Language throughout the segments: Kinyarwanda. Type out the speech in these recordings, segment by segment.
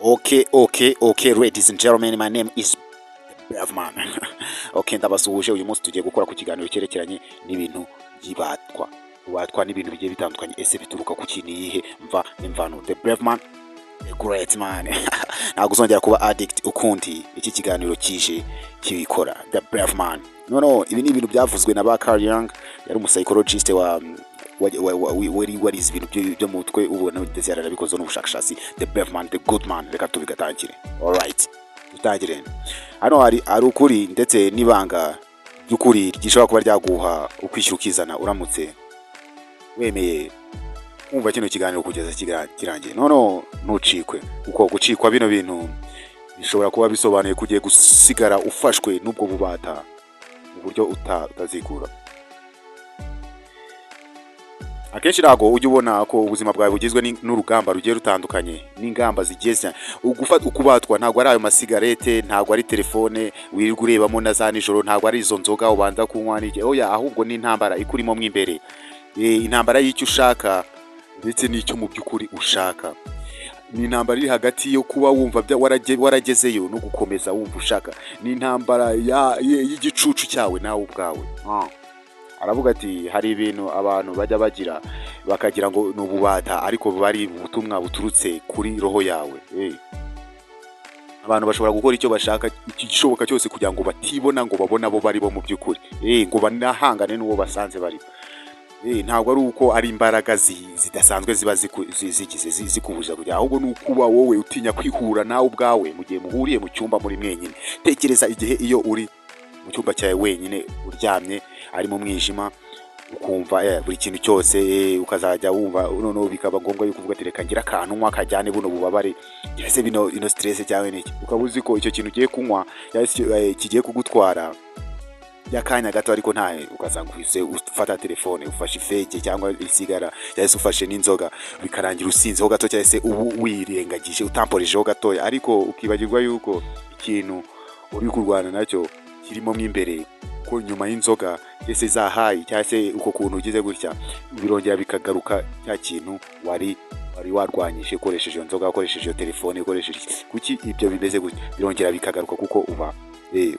Okay, ladies and gentlemen, my name is Brave Man. Okay, ndabasuhuje. Uyu munsi tugiye gukora ku kiganiro cyerekeranye n'ibintu by'ibatwa. Kubatwa n'ibintu bigiye bitandukanye. Ese bituruka ku kintu iyihe mva n'imvano? The Brave Man, the great man. Ntabwo uzongera kuba addict ukundi. Iki kiganiro kije kibikora. The Brave Man. No, ibi ni ibintu byavuzwe na ba Carl Jung, yari umupsychologist wa wari warize ibintu byo mu mutwe, ubona ndetse yarabikoze n'ubushakashatsi. The Brave Man, the good man. Reka tubigatangire. Alright, dutangire. Hano hari ukuri ndetse n'ibanga ry'ukuri rishobora kuba ryaguha ukwishyura ukizana uramutse wemeye kumva kino kiganiro kugeza kirangiye. No, ntucikwe, kuko gucikwa bino bintu bishobora kuba bisobanuye ko ugiye gusigara ufashwe n'ubwo bubata mu buryo utazikura. Akenshi ntabwo ujya ubona ko ubuzima bwawe bugizwe n'urugamba rugiye rutandukanye n'ingamba zigiye ukubatwa. Ntabwo ari ayo masigarete, ntabwo ari telefone wirirwa urebamo na za nijoro, ntabwo ari izo nzoga ubanza kunywa n'iki. Oya, ahubwo ni intambara ikurimo mo imbere, intambara y'icyo ushaka ndetse n'icyo mu by'ukuri ushaka. Ni intambara iri hagati yo kuba wumva waragezeyo no gukomeza wumva ushaka. Ni intambara y'igicucu cyawe nawe ubwawe. Aravuga ati hari ibintu abantu bajya bagira bakagira ngo ni ububata, ariko buba ari ubutumwa buturutse kuri roho yawe. Abantu bashobora gukora icyo bashaka, igishoboka cyose, kugira ngo batibona, ngo babone abo bari bo mu by'ukuri, ngo banahangane n'uwo basanze bari. Ntabwo ari uko ari imbaraga zidasanzwe ziba zigize zikubuza kujya, ahubwo ni ukuba wowe utinya kwihura nawe ubwawe mu gihe muhuriye mu cyumba muri mwenyine. Tekereza igihe iyo uri mu cyumba cyawe wenyine, uryamye, ari mu mwijima, ukumva buri kintu cyose, ukazajya wumva noneho bikaba ngombwa yuko uvuga ati: "Reka ngire akantu nywa kajyane buno bubabare cyangwa se bino ino stress cyangwa n'iki." Ukaba uzi ko icyo kintu ugiye kunywa cyangwa se kigiye kugutwara by'akanya gato, ariko nta ugasanga uhise ufata telefone, ufashe ifeke cyangwa isigara cyangwa se ufashe n'inzoga, bikarangira usinzeho gato cyangwa se ubu wirengagije, utamporejeho gatoya, ariko ukibagirwa yuko ikintu uri kurwana nacyo kirimo mo imbere, ko nyuma y'inzoga cyangwa se za high cyangwa se uko kuntu ugize gutya, birongera bikagaruka, cya kintu wari warwanyije ukoresheje iyo nzoga, ukoresheje iyo telefone, ukoresheje iki. Kuki ibyo bimeze gutya? Birongera bikagaruka kuko uba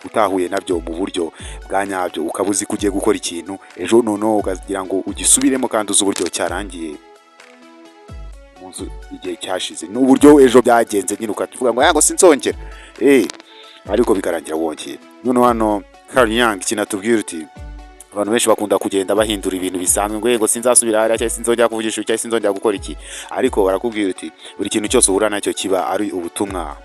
utahuye nabyo mu buryo bwa nyabyo. Ukaba uzi ko ugiye gukora ikintu ejo, noneho ukagira ngo ugisubiremo kandi uzi uburyo cyarangiye mu nzu igihe cyashize n'uburyo ejo byagenze nyine, ukavuga ngo ngo sinzongera, ariko bikarangira wongeye. Noneho hano Carl Jung ikintu atubwira uti abantu benshi bakunda kugenda bahindura ibintu bisanzwe ngo sinzasubira hariya, cyangwa sinzongera kuvugisha uyu, cyangwa sinzongera gukora iki, ariko barakubwira uti buri kintu cyose uhura nacyo kiba ari ubutumwa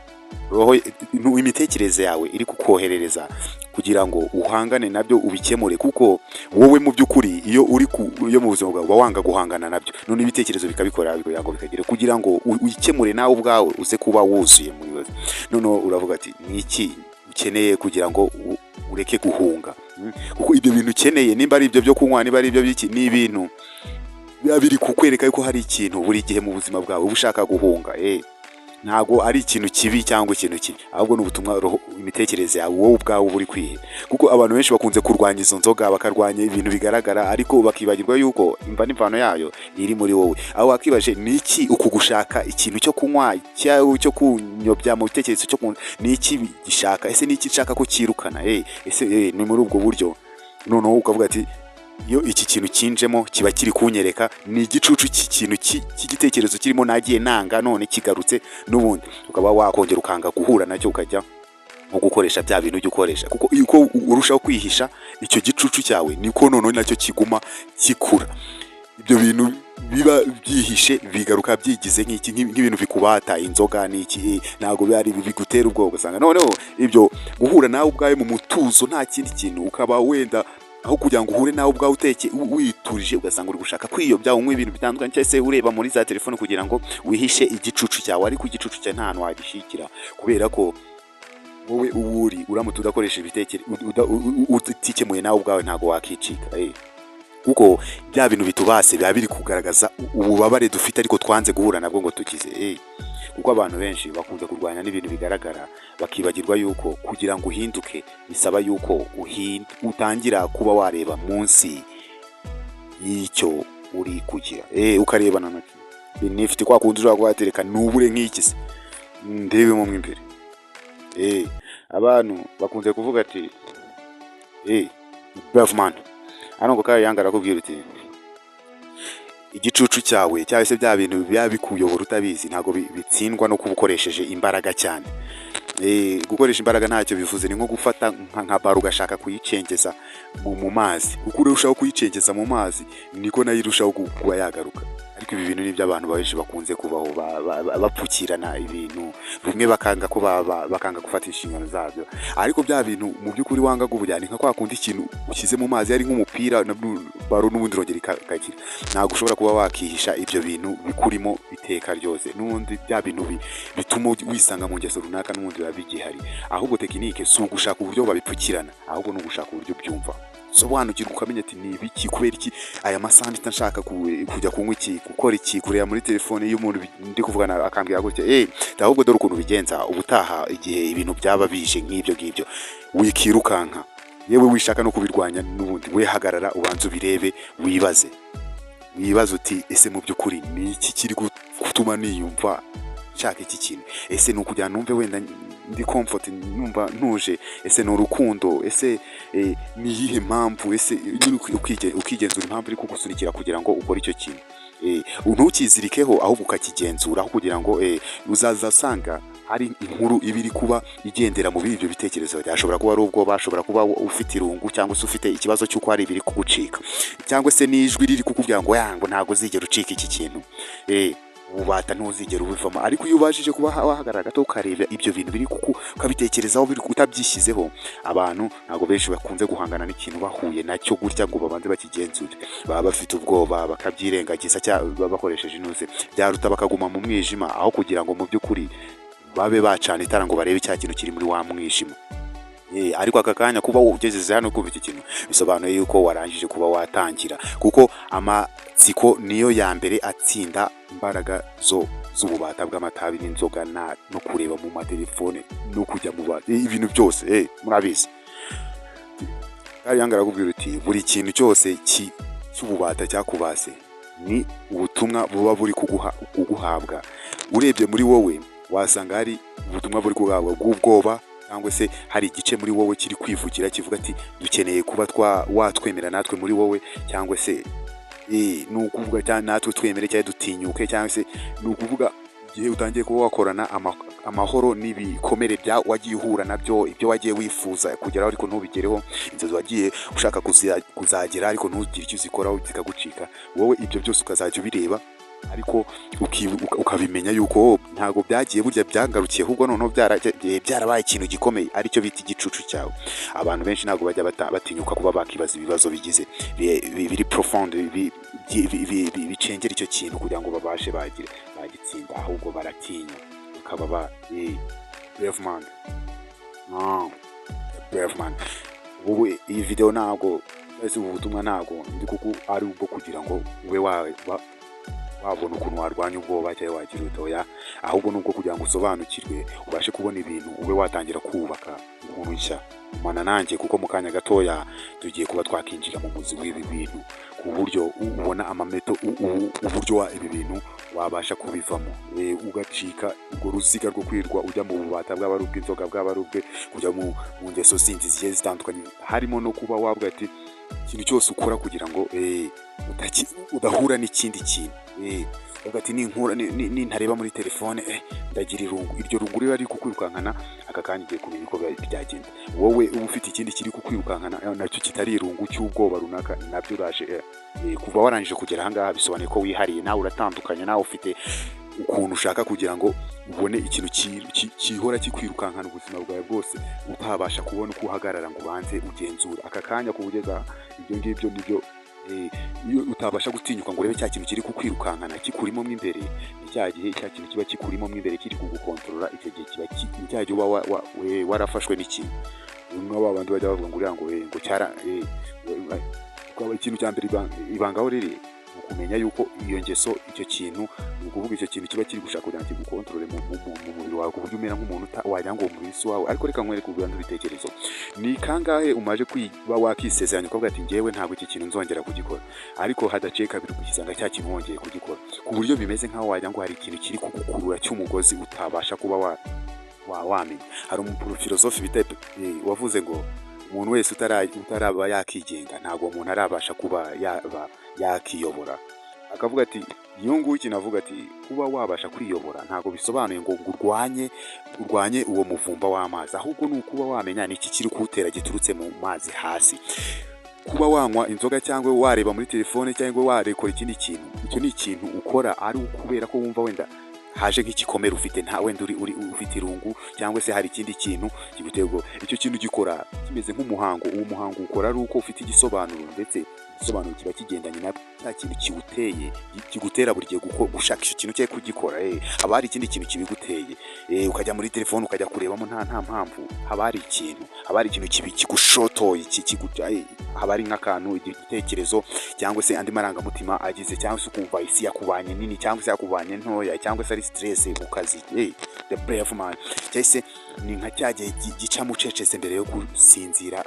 roho, imitekerereze yawe iri kukoherereza kugira ngo uhangane nabyo, ubikemure, kuko wowe mu by'ukuri iyo uri iyo mu buzima bwawe uba wanga guhangana nabyo. None ibitekerezo bikabikora kugira ngo bikagere, kugira ngo uyikemure nawe ubwawe uze kuba wuzuye mu bibazo. Noneho uravuga ati ni iki ukeneye kugira ngo ureke guhunga? Kuko ibyo bintu ukeneye, nimba ari ibyo byo kunywa, niba ari ibyo biki, ni ibintu biba biri kukwereka yuko hari ikintu buri gihe mu buzima bwawe uba ushaka guhunga. Ntabwo ari ikintu kibi cyangwa ikintu kibi, ahubwo ni ubutumwa roho, imitekerereze yawe, wowe ubwawe uba uri kwihe. Kuko abantu benshi bakunze kurwanya izo nzoga, bakarwanya ibintu bigaragara, ariko bakibagirwa yuko imva n'imvano yayo iri muri wowe. Aho wakibaje ni iki uku gushaka ikintu cyo kunywa cyo kunyobya mu bitekerezo cyo kunywa, ni iki gishaka? Ese ni iki nshaka ko cyirukana? Ese ni muri ubwo buryo noneho ukavuga ati iyo iki kintu kinjemo kiba kiri kunyereka ni igicucu cy'ikintu cy'igitekerezo kirimo nagiye nanga, none kigarutse n'ubundi, ukaba wakongera ukanga guhura nacyo, ukajya nko gukoresha bya bintu ujya ukoresha. Kuko uko urushaho kwihisha icyo gicucu cyawe, niko noneho nacyo kiguma gikura. Ibyo bintu biba byihishe bigaruka byigize nk'iki, nk'ibintu bikubata, inzoga n'iki. Ntabwo biba ari bigutera ubwoba. Ugasanga noneho ibyo guhura nawe ubwawe mu mutuzo, nta kindi kintu, ukaba wenda aho kugira ngo uhure nawe ubwawe uteke witurije, ugasanga uri gushaka kwiyobya, unywa ibintu bitandukanye cyangwa se ureba muri za telefone kugira ngo wihishe igicucu cyawe. Ariko igicucu cyawe nta hantu wagishyikira, kubera ko wowe uwo uri, uramutse udakoresha ibitekerezo, utikemuye nawe ubwawe, ntabwo wakicika. Kuko bya bintu bitubase biba biri kugaragaza ububabare dufite, ariko twanze guhura nabwo ngo tukize. Kuko abantu benshi bakunze kurwanya n'ibintu bigaragara, bakibagirwa yuko kugira ngo uhinduke bisaba yuko utangira kuba wareba munsi y'icyo uri kugira, ukarebana nacyo nifite kwa kundi ushobora kuba watereka nubure nk'iki se. Ndebemo mo imbere. Abantu bakunze kuvuga ati brave man. Hano ngo Carl Jung arakubwira uti igicucu cyawe, cyangwa se bya bintu biba bikuyobora utabizi, ntabwo bitsindwa no kuba ukoresheje imbaraga cyane. Gukoresha imbaraga ntacyo bivuze, ni nko gufata nka baro ugashaka kuyicengeza mu mazi. Uko urushaho kuyicengeza mu mazi, niko nayo irushaho kuba yagaruka. Ariko ibi bintu nibyo abantu benshi bakunze kubaho bapfukirana ibintu bimwe, bakanga ko bakanga gufata inshingano zabyo. Ariko bya bintu mu by'ukuri wanga kuburya, ni nka kwa kundi ikintu ushyize mu mazi, ari nk'umupira na baro, n'ubundi urongera ikagira. Ntabwo ushobora kuba wakihisha ibyo bintu bikurimo iteka ryose. N'ubundi bya bintu bituma wisanga mu ngeso runaka, n'ubundi biba bigihari. Ahubwo technique si ugushaka uburyo babipfukirana, ahubwo ni ugushaka uburyo byumva, sobanukirwa, ukamenya ati ni ibiki, kubera iki aya masaha mpita nshaka kujya kunywa iki, gukora iki, kureba muri telefone. Iyo umuntu ndi kuvugana akambwira gutya, ahubwo dore ukuntu bigenza ubutaha, igihe ibintu byaba bije nk'ibyo ngibyo, wikirukanka, yewe wishaka no kubirwanya. N'ubundi we hagarara, ubanze ubirebe, wibaze uti ese mu by'ukuri ni iki kiri gutuma niyumva nshaka iki kintu? Ese ni ukugira numve wenda ndi comfort, numva ntuje? Ese ni urukundo? Ese ni iyihe mpamvu? Ese nyine ukigenzura impamvu iri kugusunikira kugira ngo ukore icyo kintu. Ntukizirikeho, ahubwo ukakigenzura, aho kugira ngo uzaza usanga hari inkuru iba iri kuba igendera mu ibyo bitekerezo. Ashobora kuba ari ubwoba, ashobora kuba ufite irungu, cyangwa se ufite ikibazo cy'uko hari ibiri kugucika, cyangwa se n'ijwi riri kukubwira ngo ya ngo ntabwo uzigera ucika iki kintu, ububata ntuzigera ubivamo. Ariko iyo ubashije kuba wahagarara gato, ukareba ibyo bintu biri kuku, ukabitekerezaho biri utabyishyizeho. Abantu ntabwo benshi bakunze guhangana n'ikintu bahuye nacyo gutya ngo babanze bakigenzure. Baba bafite ubwoba, bakabyirengagiza cyangwa bakoresheje inuze byaruta, bakaguma mu mwijima aho kugira ngo mu by'ukuri babe bacana itara ngo barebe cya kintu kiri muri wa mwijima. Ariko aka kanya kuba ugeze hano kumva iki kintu, bisobanuye yuko warangije kuba watangira, kuko amatsiko niyo ya mbere atsinda imbaraga zo z'ububata bw'amatabi n'inzoga no kureba mu matelefone no kujya mu ibintu byose. Murabizi, Carl Jung arakubwira uti buri kintu cyose cy'ububata cyakubase ni ubutumwa buba buri kuguhabwa. Urebye muri wowe, wasanga hari ubutumwa buri kuguhabwa bw'ubwoba, cyangwa se hari igice muri wowe kiri kwivugira kivuga ati dukeneye kuba twa watwemera natwe muri wowe, cyangwa se ni ukuvuga cyangwa natwe twemere cyangwa dutinyuke, cyangwa se ni ukuvuga igihe utangiye kuba wakorana amahoro n'ibikomere bya wagiye uhura nabyo, ibyo wagiye wifuza kugeraho ariko ntubigereho, inzozi wagiye ushaka kuzagera ariko ntugire icyo uzikoraho zikagucika, wowe ibyo byose ukazajya ubireba, ariko ukabimenya yuko oh, ntabwo byagiye burya byangarukiye, ahubwo noneho byarabaye ikintu gikomeye, aricyo bita igicucu cyawe. Abantu benshi ntabwo bajya batinyuka kuba bakibaza ibibazo bigize biri profound, bicengera icyo kintu kugira ngo babashe bagire bagitsinda, ahubwo baratinya bakaba ba brave man. Brave man, ubu iyi video ntabwo, ese ubu butumwa ntabwo ndi kuko ari ubwo kugira ngo ube wabona ukuntu warwanya ubwoba cyangwa wagira utoya, ahubwo nubwo kugira ngo usobanukirwe, ubashe kubona ibintu, ube watangira kubaka inkuru nshya. Gumana nanjye, kuko mu kanya gatoya tugiye kuba twakinjira mu muzi w'ibi bintu, ku buryo ubona amameto uburyo wa ibi bintu wabasha kubivamo, ugacika urwo ruziga rwo kwirwa ujya mu bubata, bwaba ari ubw'inzoga, bwaba ari ubwe kujya mu ngeso zindi zigiye zitandukanye, harimo no kuba wavuga ati ikintu cyose ukora kugira ngo udahura n'ikindi kintu, uvuga ati ninkura nintareba muri telefone, ndagira irungu. Iryo rungu riba riri kukwirukankana. Aka kanya ugiye kumenya uko byagenda. Wowe uba ufite ikindi kiri kukwirukankana, nacyo kitari irungu, cy'ubwoba runaka, nabyo uraje. Kuva warangije kugera ahangaha, bisobanuye ko wihariye, nawe uratandukanye, nawe ufite ukuntu ushaka kugira ngo ubone ikintu gihora kikwirukankana ubuzima bwawe bwose, utabasha kubona uko uhagarara ngo ubanze ugenzure. Aka kanya kubugeza ibyo ngibyo nibyo, iyo utabasha gutinyuka ngo urebe cya kintu kiri kukwirukankana kikurimo mo imbere, ni cya gihe cya kintu kiba kikurimo mo imbere kiri kugukontorora. Icyo gihe kiba ni cya gihe uba warafashwe n'ikintu. Bimwe ba bandi bajya bavuga ngo uriya ngo ngo cyara ikintu cya mbere, ibanga aho riri ni kumenya yuko iyo ngeso, icyo kintu, ni ukuvuga icyo kintu kiba kiri gushaka kugira ngo kigukontorore mu mubiri wawe, ku buryo umera nk'umuntu wagira ngo uwo mubiri si uwawe. Ariko reka nkwereke ububanza ibitekerezo. Ni kangahe umaze kuba wakisezeranya ukavuga ati: "Njyewe ntabwo iki kintu nzongera kugikora," ariko hadaciye kabiri ukisanga cya kintu wongeye kugikora, ku buryo bimeze nk'aho wagira ngo hari ikintu kiri kugukurura cy'umugozi utabasha kuba wamenya. Hari umufilozofe bita wavuze ngo umuntu wese utaraba yakigenga, ntabwo uwo muntu arabasha kuba yaba yakiyobora. Akavuga ati, iyo nguyu ikintu avuga ati kuba wabasha kwiyobora ntabwo bisobanuye ngo urwanye uwo muvumba w'amazi, ahubwo ni ukuba wamenya ni iki kiri kuwutera giturutse mu mazi hasi. Kuba wanywa inzoga cyangwa wareba muri telefone cyangwa warekora ikindi kintu, icyo ni ikintu ukora ari ukubera ko wumva wenda haje nk'igikomere ufite, nta wenda uri ufite irungu cyangwa se hari ikindi kintu kigutera ubwoba. Icyo kintu gikora kimeze nk'umuhango. Uwo muhango ukora ari uko ufite igisobanuro, ndetse igisobanuro kiba kigendanye na cya kintu kiwuteye, kigutera buri gihe gushaka icyo kintu cyangwa kugikora. Haba hari ikindi kintu kibiguteye, ukajya muri telefone ukajya kurebamo nta mpamvu. Haba hari ikintu kibi kigushotoye, haba hari nk'akantu, igitekerezo cyangwa se andi marangamutima agize, cyangwa se ukumva isi yakubanye nini cyangwa se yakubanye ntoya, cyangwa se ari stress mu kazi. The brave man, cyangwa se ni nka cya gihe gicamo ucecetse mbere yo gusinzira,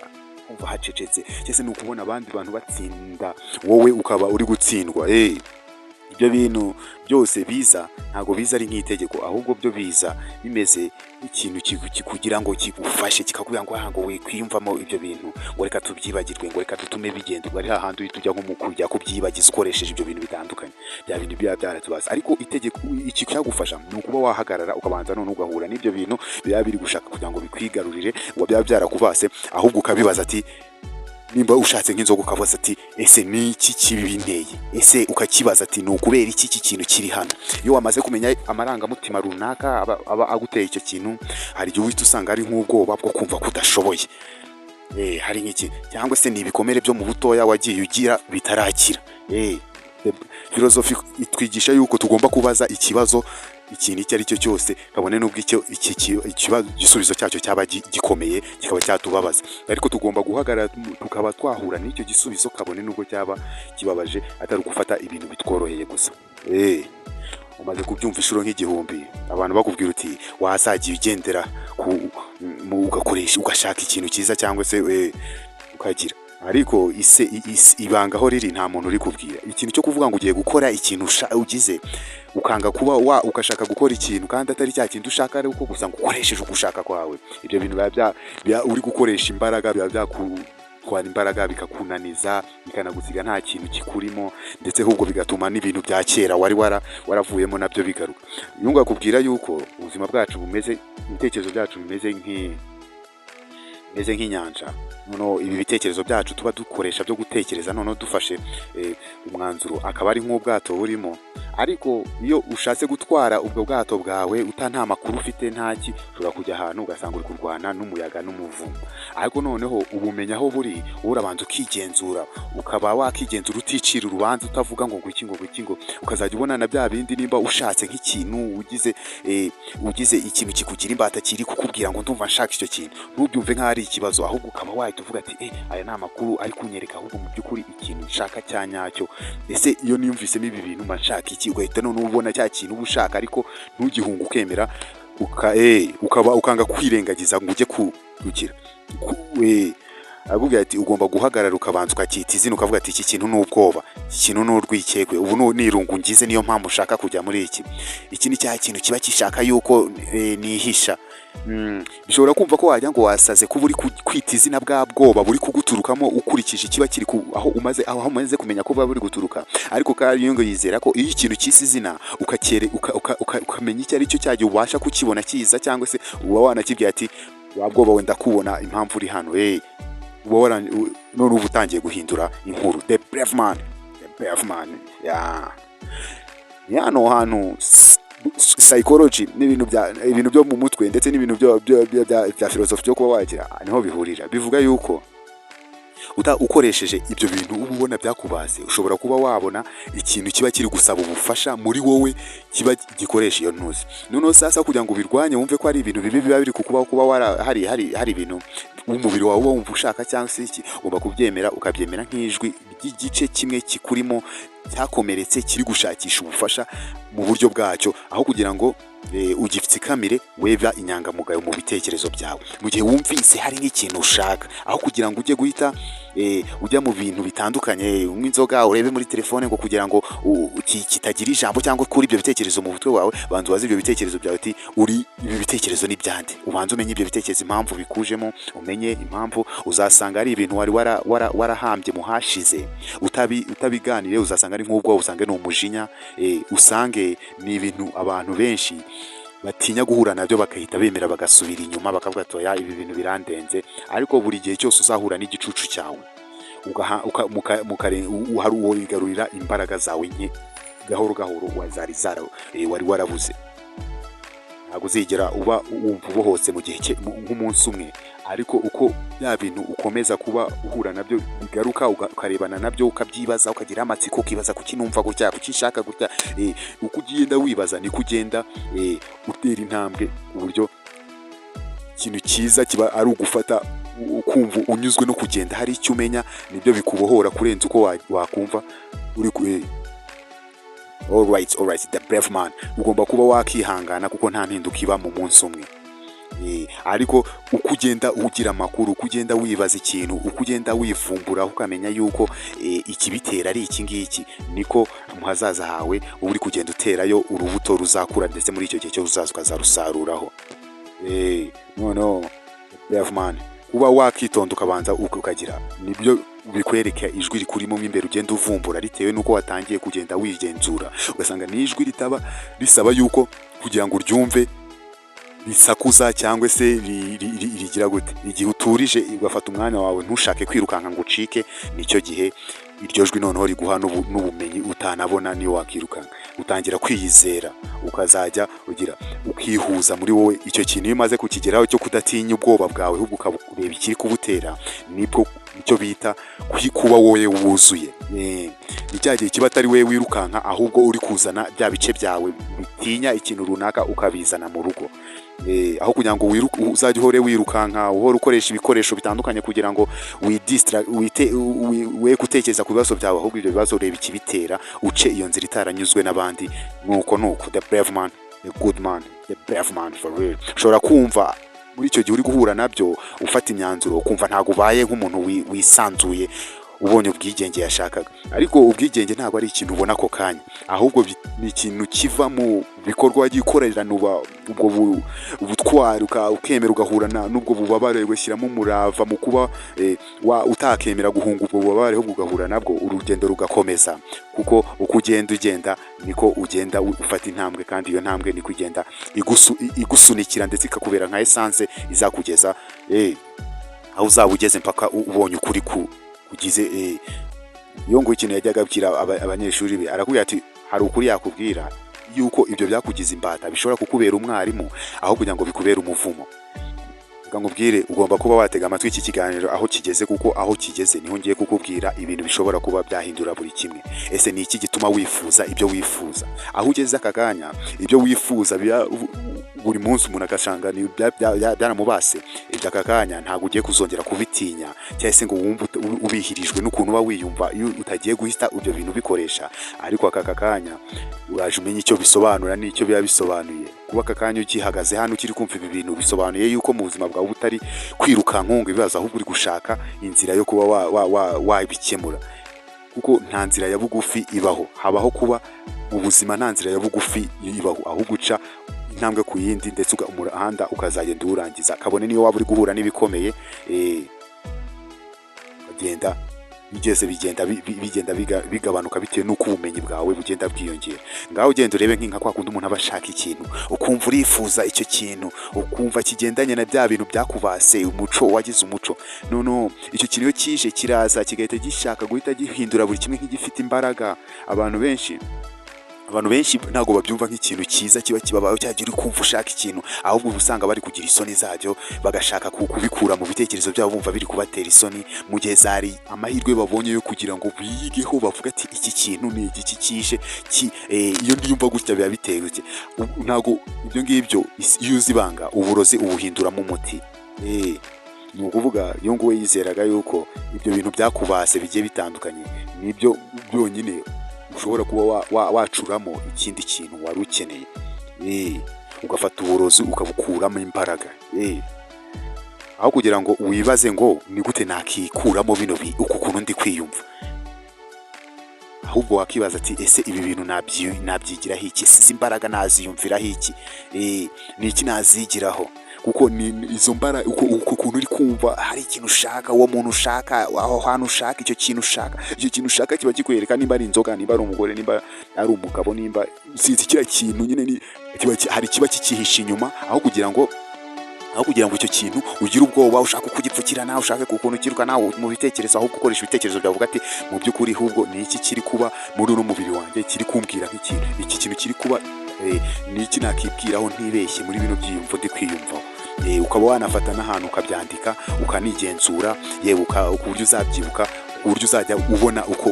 kumva hacecetse, cyangwa se ni ukubona abandi bantu batsinda wowe ukaba uri gutsindwa. Ibyo bintu byose biza, ntabwo biza ari nk'itegeko, ahubwo byo biza bimeze nk'ikintu kugira ngo kigufashe, kikakubwira ngo aha ngo wikwiyumvamo ibyo bintu, ngo reka tubyibagirwe, ngo reka dutume bigenda. Ubwo ari hahandi uhita ujya nko mu kujya kubyibagiza ukoresheje ibyo bintu bitandukanye, bya bintu biba byaratubase. Ariko itegeko, iki cyagufasha ni ukuba wahagarara, ukabanza none ugahura n'ibyo bintu biba biri gushaka kugira ngo bikwigarurire, ngo byaba byarakubase, ahubwo ukabibaza ati, nimba ushatse nk'inzoga, ukabaza ati: "Ese ni iki kibinteye?" Ese ukakibaza ati: "Ni ukubera iki iki kintu kiri hano?" Iyo wamaze kumenya amarangamutima runaka aba aguteye icyo kintu, hari igihe uhita usanga ari nk'ubwoba bwo kumva ko udashoboye, hari nk'iki, cyangwa se ni ibikomere byo mu butoya wagiye ugira bitarakira. Filozofi itwigisha yuko tugomba kubaza ikibazo ikintu icyo ari cyo cyose, kabone n'ubwo icyo iki ikibazo igisubizo cyacyo cyaba gikomeye, kikaba cyatubabaza, ariko tugomba guhagarara tukaba twahura n'icyo gisubizo, kabone n'ubwo cyaba kibabaje, atari ugufata ibintu bitworoheye gusa. Umaze kubyumva inshuro nk'igihumbi, abantu bakubwira uti wazagiye ugendera ku ugakoresha, ugashaka ikintu cyiza cyangwa se ukagira, ariko ise ibanga aho riri nta muntu uri kubwira. Ikintu cyo kuvuga ngo ugiye gukora ikintu ugize ukanga kuba wa ugashaka gukora ikintu kandi atari cya kintu ushaka, ari uko gusa ngo ukoresheje ugushaka kwawe, ibyo bintu biba uri gukoresha imbaraga, biba byakutwara imbaraga, bikakunaniza, bikanagusiga nta kintu kikurimo, ndetse ahubwo bigatuma n'ibintu bya kera wari waravuyemo nabyo bigaruka. Yungu akubwira yuko ubuzima bwacu bumeze, ibitekerezo byacu bimeze nk'inyanja. Noneho ibi bitekerezo byacu tuba dukoresha byo gutekereza, noneho dufashe umwanzuro, akaba ari nk'ubwato burimo. Ariko iyo ushatse gutwara ubwo bwato bwawe uta nta makuru ufite, ntaki, ushobora kujya ahantu ugasanga uri kurwana n'umuyaga n'umuvumo. Ariko noneho ubumenya aho buri, wowe urabanza ukigenzura, ukaba wakigenzura uticira urubanza, utavuga ngo ngwiki, ngo ngwiki, ngo ukazajya ubona na bya bindi. Nimba ushatse nk'ikintu, ugize ikintu kikugira imbata kiri kukubwira ngo ndumva nshaka icyo kintu, ntubyumve nk'aho ari ikibazo, ahubwo ukaba wahita uvuga ati: "Aya ni amakuru ari kunyereka ahubwo mu by'ukuri ikintu nshaka cya nyacyo. Ese iyo niyumvisemo ibi bintu mba nshaka iki?" Ugahita noneho ubona cya kintu uba ushaka, ariko ntugihunge, ukemera ukaba ukanga kwirengagiza ngo ujye kugira Arakubwira ati ugomba guhagarara, ukabanza ukacyita izina, ukavuga ati: "Iki kintu ni ubwoba, iki kintu ni urwikekwe, ubu ni irungu ngize, niyo mpamvu ushaka kujya muri iki. Iki ni cya kintu kiba gishaka yuko nihisha." Bishobora kumva ko wagira ngo wasaze kuba uri kwita izina bwa bwoba buri kuguturukamo, ukurikije ikiba kiri aho umaze kumenya ko buba buri guturuka. Ariko kandi ngo yizera ko iyo ikintu cyise izina, ukacyere ukamenya icyo ari cyo, cyagihe ubasha kukibona kiza, cyangwa se uba wanakibwiye ati: "Wa bwoba wenda kubona impamvu uri hano." Uba none uba utangiye guhindura inkuru. The brave man, the brave man, yeah. Ni hano hantu psychology n'ibintu bya ibintu byo mu mutwe, ndetse n'ibintu byo bya philosophy byo kuba wagira, niho bihurira. Bivuga yuko ukoresheje ibyo bintu uba ubona byakubase, ushobora kuba wabona ikintu kiba kiri gusaba ubufasha muri wowe, kiba gikoresha iyo ntuzi. Noneho sasa kugira ngo ubirwanye, wumve ko ari ibintu bibi biba biri kukubaho, kuba hari ibintu umubiri wawe uba wumva ushaka cyangwa se iki, ugomba kubyemera, ukabyemera nk'ijwi. by'igice kimwe kikurimo cyakomeretse, kiri gushakisha ubufasha mu buryo bwacyo. Aho kugira ngo ugitsikamire, weba inyangamugayo mu bitekerezo byawe. Mu gihe wumvise hari nk'ikintu ushaka, aho kugira ngo ujye guhita ujya mu bintu bitandukanye, unywe inzoga, urebe muri telefone ngo kugira ngo kitagira ijambo cyangwa kuri ibyo bitekerezo mu mutwe wawe, banza ubaze ibyo bitekerezo byawe uti: "Uri ibi bitekerezo ni byande?" Ubanze umenye ibyo bitekerezo impamvu bikujemo, umenye impamvu. Uzasanga ari ibintu wari warahambye mu hashize utabiganiriye. Uzasanga ari nk'ubwo, usange ni umujinya, usange ni ibintu abantu benshi batinya guhura nabyo, bagahita bemera bagasubira inyuma, bakavuga ati: "Oya, ibi bintu birandenze." Ariko buri gihe cyose uzahura n'igicucu cyawe, hari uwo wigarurira imbaraga zawe nke gahoro gahoro wazari zara wari warabuze. Ntabwo uzigera uba wumva ubohotse mu gihe nk'umunsi umwe, ariko uko bya bintu ukomeza kuba uhura nabyo bigaruka, ukarebana nabyo, ukabyibaza, ukagira amatsiko, ukibaza kuki numva gutya, kuki nshaka gutya, uko ugenda wibaza niko ugenda utera intambwe, ku buryo ikintu cyiza kiba ari ugufata ukumva unyuzwe no kugenda hari icyo umenya. Nibyo bikubohora kurenza uko wakumva uri ku Alright, the brave man. Ugomba kuba wakihangana kuko nta mpinduka iba mu munsi umwe. Ariko uko ugenda ugira amakuru, uko ugenda wibaza ikintu, uko ugenda wivumbura, ukamenya yuko ikibitera ari iki ngiki, niko mu hazaza hawe uba uri kugenda uterayo urubuto ruzakura, ndetse muri icyo gihe cyo uzaza ukazarusaruraho. Noneho brave man, kuba wakitonda ukabanza ukagira, nibyo bikwereka ijwi rikurimo mo imbere ugenda uvumbura bitewe n'uko watangiye kugenda wigenzura, ugasanga ni ijwi ritaba risaba yuko kugira ngo uryumve risakuza cyangwa se rigira gute. Igihe uturije, ugafata umwanya wawe, ntushake kwirukanka ngo ucike, nicyo gihe iryo jwi noneho riguha n'ubumenyi utanabona niyo wakirukanka. Utangira kwiyizera, ukazajya ugira ukihuza muri wowe. Icyo kintu iyo umaze kukigeraho cyo kudatinya ubwoba bwawe, ahubwo ukareba ikiri kubutera, nibwo icyo bita kuba wowe wuzuye. Ni cya gihe kiba atari wowe wirukanka, ahubwo uri kuzana bya bice byawe bitinya ikintu runaka, ukabizana mu rugo. Aho kugira ngo uzajye uhore wirukanka, uhore ukoresha ibikoresho bitandukanye kugira ngo we gutekereza ku bibazo byawe, ahubwo ibyo bibazo ureba ikibitera, uce iyo nzira itaranyuzwe n'abandi. Nuko the brave man, the good man, the brave man for real. Ushobora kumva muri icyo gihe uri guhura nabyo, ufata imyanzuro, ukumva ntabwo ubaye nk'umuntu wisanzuye, ubonye ubwigenge yashakaga. Ariko ubwigenge ntabwo ari ikintu ubona ako kanya, ahubwo ni ikintu kiva mu bikorwa wagiye ukorerana ubwo ubutwari, ukemera ugahura n'ubwo bubabare, ugashyiramo umurava mu kuba utakemera guhunga ubwo bubabare, ahubwo ugahura nabwo, urugendo rugakomeza. Kuko uko ugenda ugenda niko ugenda ufata intambwe, kandi iyo ntambwe niko igenda igusunikira, ndetse ikakubera nka essence izakugeza aho uzaba ugeze mpaka ubonye ukuri ku kugize. Iyo ngo ikintu yajyaga abwira abanyeshuri be, arakubwira ati hari ukuri yakubwira yuko ibyo byakugize imbata bishobora kukubera umwarimu aho kugira ngo bikubere umuvumo. Reka nkubwire, ugomba kuba watega amatwi iki kiganiro aho kigeze, kuko aho kigeze niho ngiye kukubwira ibintu bishobora kuba byahindura buri kimwe. Ese ni iki gituma wifuza ibyo wifuza? Aho ugeze aka kanya, ibyo wifuza buri munsi umuntu agasanga ni byaramubase. Ibyo aka kanya ntabwo ugiye kuzongera kubitinya, cyangwa se ngo wumve ubihirijwe n'ukuntu uba wiyumva iyo utagiye guhita ibyo bintu ubikoresha. Ariko aka kanya uraje umenye icyo bisobanura n'icyo biba bisobanuye. Kuba aka kanya ukihagaze hano, ukiri kumva ibi bintu, bisobanuye yuko mu buzima bwawe utari kwirukanka ngo ibibazo, ahubwo uri gushaka inzira yo kuba wabikemura, kuko nta nzira ya bugufi ibaho. Habaho kuba mu buzima, nta nzira ya bugufi ibaho, ahubwo uca intambwe ku yindi, ndetse umuhanda ukazagenda uwurangiza, kabone niyo waba uri guhura n'ibikomeye. Ukagenda bigeze bigenda bigenda bigabanuka bitewe n'uko ubumenyi bwawe bugenda bwiyongera. Ngaho ugenda urebe nk'inka kwa kundi umuntu aba ashaka ikintu, ukumva urifuza icyo kintu, ukumva kigendanye na bya bintu byakubase, umuco wagize umuco. Noneho icyo kintu iyo kije, kiraza kigahita gishaka guhita gihindura buri kimwe nk'igifite imbaraga. Abantu benshi ntabwo babyumva nk'ikintu cyiza kiba kibabayeho, cyagira uri kumva ushaka ikintu, ahubwo uba usanga bari kugira isoni zabyo, bagashaka kubikura mu bitekerezo byabo, bumva biri kubatera isoni, mu gihe zari amahirwe babonye yo kugira ngo biyigeho, bavuga ati: "Iki kintu ni igiki kije iyo ndiyumva gutya biba biteye gutya?" Ntabwo ibyo ngibyo, iyo uzi ibanga, uburozi ubuhinduramo umuti. Ni ukuvuga iyo nguwe yizeraga yuko ibyo bintu byakubase bigiye bitandukanye. Nibyo byonyine ushobora kuba wacuramo ikindi kintu wari ukeneye. Ugafata uburozi ukabukuramo imbaraga. Aho kugira ngo wibaze ngo ni gute nakikuramo bino uku kuntu ndi kwiyumva, ahubwo wakibaza ati: "Ese ibi bintu nabyigiraho iki? Ese izi mbaraga naziyumviraho iki? Ni iki nazigiraho?" Kuko ni izo mbaraga, uko kuntu uri kumva hari ikintu ushaka, uwo muntu ushaka, aho hantu ushaka, icyo kintu ushaka, icyo kintu ushaka kiba kikwereka nimba ari inzoga, nimba ari umugore, nimba ari umugabo, nimba sinzi kiriya kintu nyine ni hari ikiba kikihishe inyuma. Aho kugira ngo icyo kintu ugire ubwoba, ushaka kugipfukirana, ushake ukuntu ukirukana mu bitekerezo, ahubwo ukoresha ibitekerezo byawe uvuga ati: "Mu by'ukuri ahubwo ni iki kiri kuba muri uno mubiri wanjye kiri kumbwira nk'ikintu iki kintu kiri kuba? Ni iki nakibwiraho ntibeshye muri bino byiyumvo ndi kwiyumvaho?" Ukaba wanafata n'ahantu ukabyandika, ukanigenzura, yewe ku buryo uzabyibuka, ku buryo uzajya ubona uko